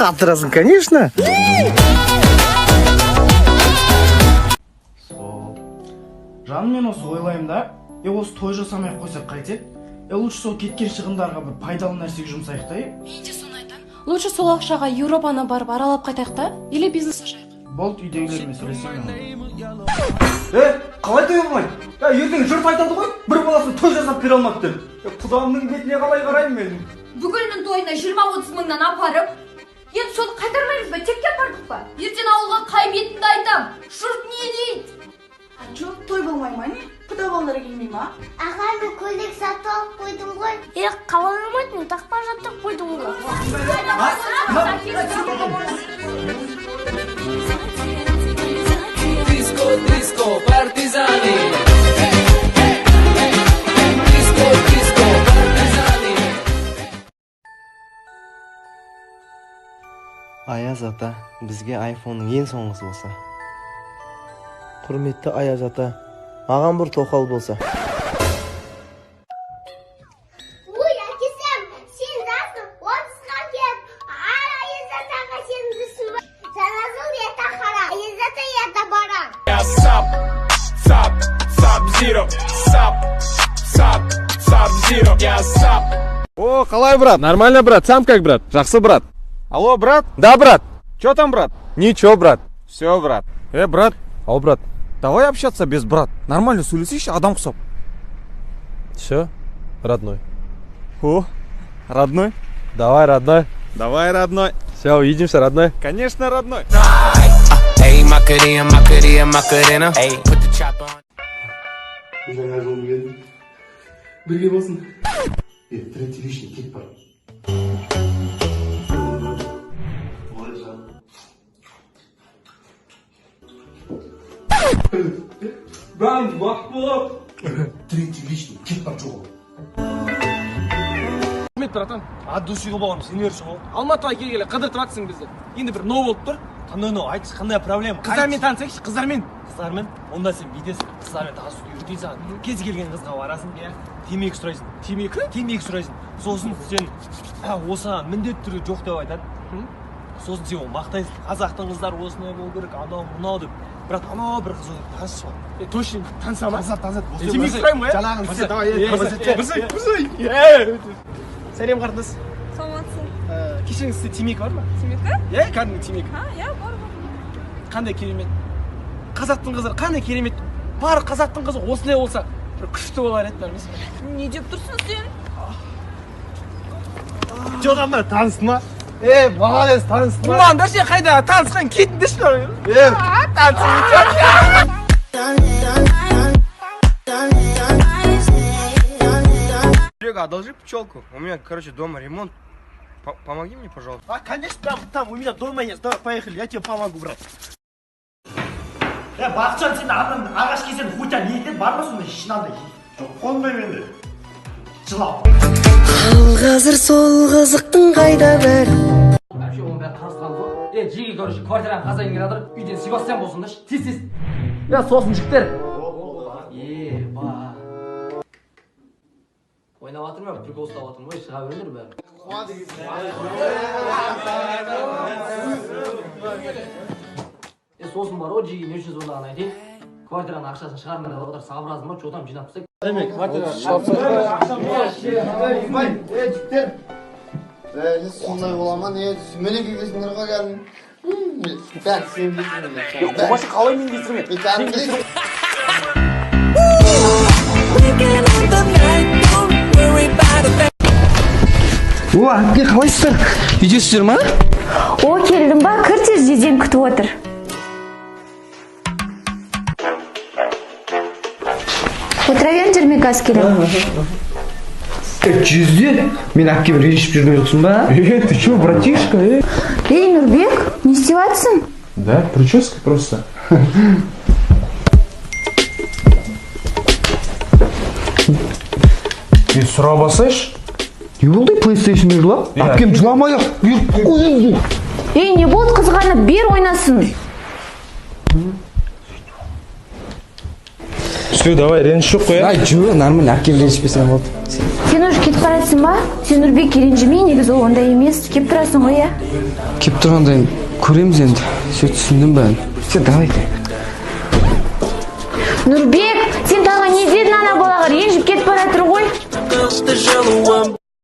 Қатырасың, конечно. Сол. Жаным, мен осы ойлаймын да, осы той жасамай ақ қойсақ қайтеді? Лучше сол кеткен шығындарға бір пайдалы нәрсеге жұмсайық та, е? Мен де соны айтамын. Лучше сол ақшаға Еуропаны барып аралап қайтайық та, или бизнес ашайық. Болды, үйдегілермен сөйлесемін мен. Қалай той болмайды? Ертең жұрт айтады ғой, бір баласын той жасап бере алмады деп. Құдамның бетіне қалай қараймын мен? Бүкілінің тойына 20-30 мыңнан апарып, енді соны қайтармаймыз ба, текке апардық па? Ертең ауылға қай бетімді айтам? Жұрт не дейді? Жоқ, той болмай ма, не? Құда балалар келмей ма? Аға, мен көйлек сатып алып қойдым ғой. Қалай болмайды, мен тақпа жаттырып қойдым ғой. Disco, disco, partizani. Disco, disco, partizani. Аяз ата, бізге айфонның ең соңғысы болса. Құрметті Аяз ата, маған бір тоқал болса. Ой, әкесім, сен жасың 30-ға келіп, Аяз атаға сенбісің ба? Жаңа жыл ета қара, Аяз ата ета бара. Сап, сап, сап, зиро. Сап, сап, сап, зиро. Я сап. О, қалай, брат? Нормально, брат. Сам как, брат? Жақсы, брат. Алло, брат? Да, брат. Че там, брат? Ничего, брат. Все, брат. Брат. Ау, брат. Давай общаться без брат. Нормально сөйлесейші, адам құсап. Все, родной. О, родной. Давай, родной. Давай, родной. Все, увидимся, родной. Конечно, родной. Hey, Macarena, Macarena, Macarena. Hey, put the chopper on. Жаңа жыл келді. Бірге болсын. Третий лишний кет бар. Ой, жаным. Бәріміз бақытты болып. Третий лишний кет бар, жоғал. Рахмет, братан. От души бауырым, сен ерші ғой. Алматыға келгелі қыдыртып жатсың бізді. Енді бір нау болып тұр. Қандай нау? Айтшы, қандай проблема? Қыздармен танысайықшы, қыздармен. Қыздармен? Онда сен бүйтесің, қыздармен танысуды үйретейін саған. Кез келген қызға барасың, иә, темекі сұрайсың. Темекі? Темекі сұрайсың. Сосын сен осыған міндетті түрде жоқ деп айтады. Сосын сен оны мақтайсың. Қазақтың қыздары осындай болу керек, анау мынау деп. Бірақ анау бір қыз отырып танысшы ғой. Точно таныса ма? Танысады, танысады. Темекі сұраймын ғой, иә? Жаңағын істе, давай, Сәлем, қарындас. Саламатсың. Кешіріңіз, сізде темекі бар ма? Темекі? Иә, кәдімгі темекі. А, иә, бар, бар. Қандай керемет. Қазақтың қыздары қандай керемет. Бар қазақтың қызы осындай болса, бір күшті болар еді, білмейсің бе? Не деп тұрсың сен? Жоқ, ана танысты ма? Молодец, танысты ма? Қумаңдар сен қайда танысқан кетіңдерші. Танысып. Серега, одолжи пчелку. У меня, короче, дома ремонт. Помоги мне, пожалуйста. А, конечно, там у меня дома есть. Давай, поехали, я тебе помогу, брат. Бақытжан, сен анан ағаш кесетін хуйня не етеді? Бар ма сондай шынандай? Жоқ, қонбаймын енді. Жылап. Ал қазір сол қызықтың қайда бәрі? Вообще оның бәрін таныстырамыз ғой. Жеге, короче, квартираның хозяин келе жатыр. Үйден Себастьян болсындаршы. Тез, тез. Сосын, жігіттер. Еба. Ойнап жатырмын, мен прикол ұстап жатырмын ғой, шыға беріңдер бәрі. Сосын бар ғой, жеге не үшін звондағанын айтайын. Квартираның ақшасын шығармай деп отыр, сабыразым ба, чё там жинап тастайық. Жігіттер. Сондай бола ма, не? Сүмелек екенсіңдер ғой кәдімгі. Бәрі сен білесің. Қомашы, қалай мен кесірме? О, әпке, қалайсыздар? Үйдесіздер ма? О, келдің ба? Кір тез, жездең күтіп отыр. Отыра беріңдер, мен қазір келемін. Жүзде мен әпкем ренжіп жүрген жоқсың ба? Ты чё, братишка? Ей, Нұрбек, не істеп жатсың? Да, прическа просто. Сұра басайшы. Не болды, PlayStation жылап? Әпкем жыламай ақ беріп қойыңыз. Ей, не болды, қызғанып, бер ойнасын. Все, давай, реніш жоқ қой, иә? Ай, жоқ, нормально, әпкем ренжімесе болды. Сен уже кетіп баратсың ба? Сен, Нұрбек, ренжіме, негізі ол ондай емес. Келіп тұрасың ғой, иә? Келіп тұрғанда енді көреміз енді. Все, түсіндім бәрін. Все, давайте. Нұрбек, сен тағы не дедің ана балаға? Ренжіп кетіп бара жатыр ғой.